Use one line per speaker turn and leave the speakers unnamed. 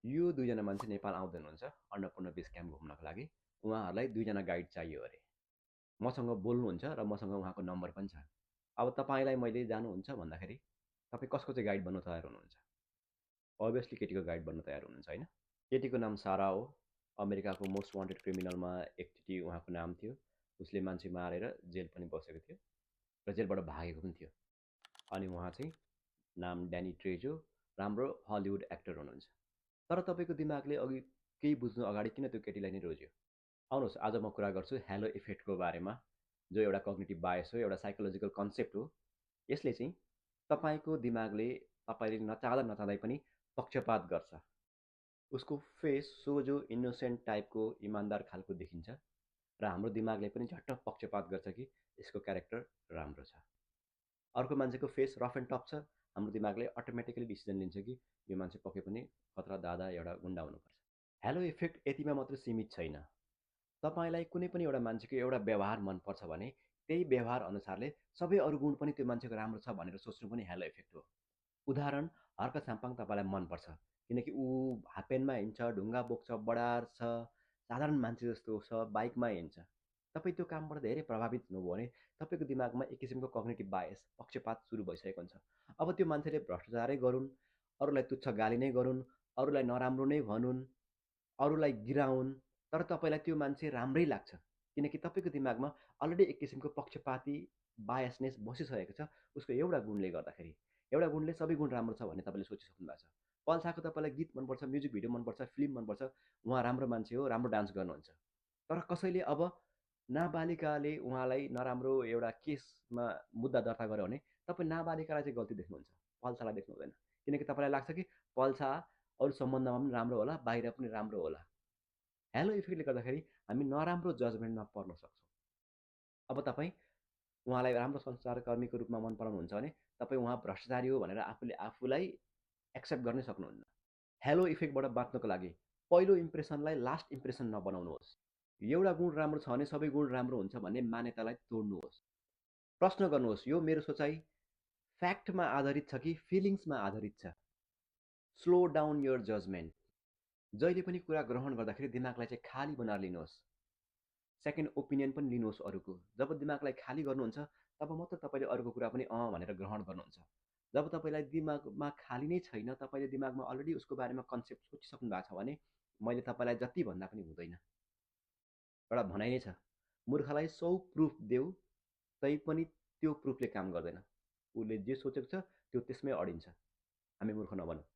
यो 2 जना मान्छे नेपाल आउँदै हुनुहुन्छ अन्नपूर्ण बेस क्याम्प घुम्नको लागि। उहाँहरूलाई 2 जना गाइड चाहियो अरे। मसँग बोल्नुहुन्छ र मसँग उहाँको नम्बर पनि छ। अब तपाईँलाई मैले जानुहुन्छ भन्दाखेरि तपाईँ कसको चाहिँ गाइड बन्न तयार हुनुहुन्छ? अभियसली केटीको गाइड बन्न तयार हुनुहुन्छ होइन? केटीको नाम सारा हो। अमेरिकाको मोस्ट वान्टेड क्रिमिनलमा एकचोटि उहाँको नाम थियो। उसले मान्छे मारेर जेल पनि बसेको थियो र जेलबाट भागेको पनि थियो। अनि उहाँ चाहिँ नाम ड्यानी ट्रेजो, राम्रो हलिउड एक्टर हुनुहुन्छ। तर तपाईँको दिमागले अघि केही बुझ्नु अगाडि किन त्यो केटीलाई नै रोज्यो? आउनुहोस् आज म कुरा गर्छु हेलो इफेक्टको बारेमा, जो एउटा कग्निटिभ बायस हो, एउटा साइकोलोजिकल कन्सेप्ट हो। यसले चाहिँ तपाईँको दिमागले तपाईँले नचाहँदा नचाहँदै पनि पक्षपात गर्छ। उसको फेस सोझो इनोसेन्ट टाइपको इमान्दार खालको देखिन्छ र हाम्रो दिमागले पनि झट्ट पक्षपात गर्छ कि यसको क्यारेक्टर राम्रो छ। अर्को मान्छेको फेस रफ एन्ड टफ छ, हाम्रो दिमागले अटोमेटिकली डिसिजन लिन्छ कि यो मान्छे पक्कै पनि खतरा दादा एउटा गुन्डा हुनुपर्छ। हेलो इफेक्ट यतिमा मात्र सीमित छैन। तपाईँलाई कुनै पनि एउटा मान्छेको एउटा व्यवहार मनपर्छ भने त्यही व्यवहार अनुसारले सबै अरू गुण पनि त्यो मान्छेको राम्रो छ भनेर सोच्नु पनि हेलो इफेक्ट हो। उदाहरण, हर्क साम्पाङ तपाईँलाई मनपर्छ किनकि ऊ हाफ प्यान्टमा हिँड्छ, ढुङ्गा बोक्छ, बडार छ, साधारण मान्छे जस्तो छ, बाइकमा हिँड्छ। तपाईँ त्यो कामबाट धेरै प्रभावित हुनुभयो भने तपाईँको दिमागमा एक किसिमको कग्निटिभ बायस पक्षपात सुरु भइसकेको हुन्छ। अब त्यो मान्छेले भ्रष्टाचारै गरून्, अरूलाई तुच्छ गाली नै गरून्, अरूलाई नराम्रो नै भनुन्, अरूलाई गिराउन्, तर तपाईँलाई त्यो मान्छे राम्रै लाग्छ किनकि तपाईँको दिमागमा अलरेडी एक किसिमको पक्षपाती बायसनेस बसिसकेको छ उसको एउटा गुणले गर्दाखेरि। एउटा गुणले सबै गुण राम्रो छ भन्ने तपाईँले सोचिसक्नु भएको छ। पल्साको तपाईँलाई गीत मनपर्छ, म्युजिक भिडियो मनपर्छ, फिल्म मनपर्छ, उहाँ राम्रो मान्छे हो, राम्रो डान्स गर्नुहुन्छ। तर कसैले अब नाबालिकाले उहाँलाई नराम्रो एउटा केसमा मुद्दा दर्ता गर्यो भने तपाईँ नाबालिकालाई चाहिँ गल्ती देख्नुहुन्छ, पल्सालाई देख्नु हुँदैन। किनकि तपाईँलाई लाग्छ कि पल्सा अरू सम्बन्धमा पनि राम्रो होला, बाहिर पनि राम्रो होला। हेलो इफेक्टले गर्दाखेरि हामी नराम्रो जजमेन्टमा पर्न सक्छौँ। अब तपाईँ उहाँलाई राम्रो सञ्चारकर्मीको रूपमा मन पराउनुहुन्छ भने तपाईँ उहाँ भ्रष्टाचारी हो भनेर आफूलाई एक्सेप्ट गर्नै सक्नुहुन्न। हेलो इफेक्टबाट बाँच्नको लागि पहिलो इम्प्रेसनलाई लास्ट इम्प्रेसन नबनाउनुहोस्। एउटा गुण राम्रो छ भने सबै गुण राम्रो हुन्छ भन्ने मान्यतालाई तोड्नुहोस्। प्रश्न गर्नुहोस्, यो मेरो सोचाइ फ्याक्टमा आधारित छ कि फिलिङ्समा आधारित छ? Slow down your judgement. जहिले पनि कुरा ग्रहण गर्दाखेरि दिमागलाई चाहिँ खाली बनाएर लिनुहोस्। सेकेन्ड ओपिनियन पनि लिनुहोस् अरूको। जब दिमागलाई खाली गर्नुहुन्छ तब मात्र तपाईँले अरूको कुरा पनि भनेर ग्रहण गर्नुहुन्छ। जब तपाईँलाई दिमागमा खाली नै छैन, तपाईँले दिमागमा अलरेडी उसको बारेमा कन्सेप्ट सोचिसक्नु भएको छ भने मैले तपाईँलाई जति भन्दा पनि हुँदैन। एउटा भनाइ नै छ, मूर्खलाई 100 प्रुफ देऊ तै पनि त्यो प्रुफले काम गर्दैन। उसले जे सोचेको छ त्यो त्यसमै अडिन्छ। हामी मूर्ख नबनौँ।